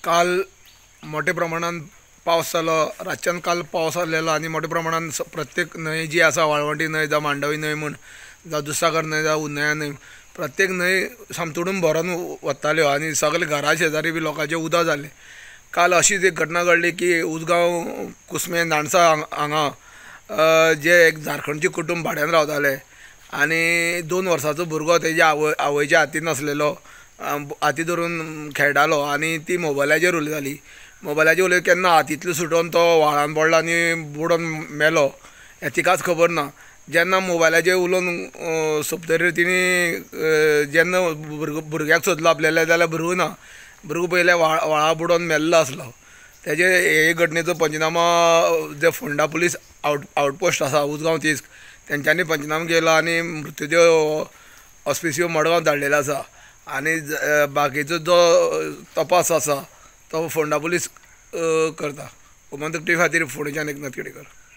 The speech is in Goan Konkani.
काल मोठ्या प्रमाणान पावस जालो, रातच्यान काल पावस आसलेलो आनी मोठ्या प्रमाणान प्रत्येक न्हंय जी आसा, वाळवंटी न्हंय जावं मांडवी न्हंय म्हूण, जावं दुधसागर न्हंय जावं उन्नया न्हंय, प्रत्येक न्हंय सामतोडून भरोन वताल्यो आनी सगळे घरा शेजारी बी लोकांचें उदक जालें. काल अशीच एक घटना घडली की उजगांव कुसमे नाणसा हांगा जे एक झारखंडचे कुटुंब भाड्यान रावताले आनी 2 वर्सांचो भुरगो तेज्या आवयच्या हातीन आसलेलो, हाती धरून खेळटालो आनी ती मोबायलाचेर उलयताली. मोबायलाचेर उलयता केन्ना हातींतलो सुटोन तो व्हाळान पडलो आनी बुडोन मेलो हें तिकाच खबर ना. जेन्ना मोबायलाचेर उलोवन सोंपतरीर तिणी जेन्ना भुरग्याक सोदलो आपल्याले जाल्यार भुरगो ना, भुरगो पयल्या व्हाळा बुडोन मेल्लो आसलो. तेजे हे घटनेचो पंचनामा जे फोंडा पुलीस आउटपोस्ट आसा उजगांव तिस्क तेंच्यांनी पंचनामा केलो आनी मृतदेह ऑस्पिसियो मडगांव धाडलेलो आसा आनी बाकीचो जो तपास आसा तो फोंडा पुलीस करता. गोमंतक टीव्ही खातीर फोंडेच्यान एकनाथ केणेकर.